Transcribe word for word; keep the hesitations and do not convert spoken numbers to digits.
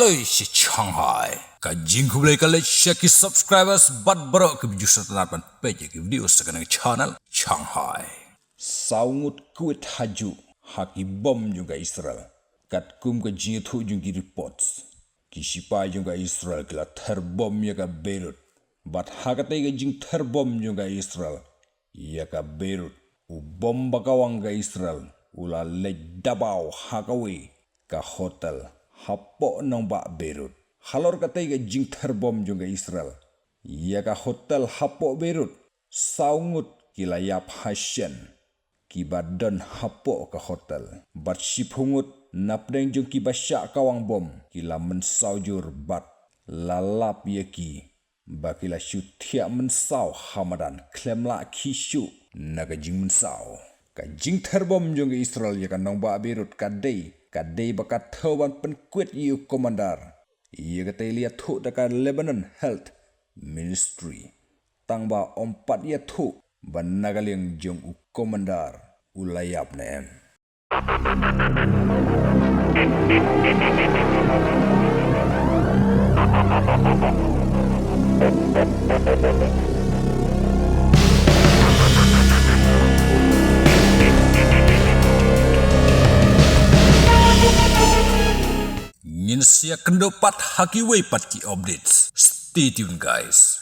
Loi shi Shanghai. Ka jingkhublei ka leit sha ki subscribers bad baroh ki views sha tang ban peit ïa ki video sha kane ka channel Shanghai. Saw ngut kwit ha juh ha ki bom jong ka Israel. Katkum ka jingïathuh jong ki reports, ki shipai jong ka Israel ki la ther bom ïa ka Beirut. Bad ha katei ka jingther bom jong ka Israel ïa ka Beirut, u bom ba kawang ka Israel u la leit dabaw ha kawei ka hotel hapoh nongbah Beirut. Halor katei ka jingther bom jong ka Israel ïa ka hotel hapoh Beirut, saw ngut ki la ïap ha shen, kiba don hapoh ka hotel. Bad shiphew ngut napdeng jong kiba shah kawang bom ki la mynsaw jur bad la lap ïa ki ba ki la shu thiah mynsaw ha madan, khlem lah ki shuh na ka jingmynsaw. Ka jingther bom jong ka Israel ïa ka nongbah Beirut ka dei, ka dei ba ka thew ban pynkwit ïa u commander. Ïa katei la ïathuh da ka Lebanon Health Ministry. Tang ba ym pat ïathuh ba na ka liang jong u commander u la ïap ne em. Ngin sa ïakynduh pat ha kiwei pat ki updates. Stay tuned, guys.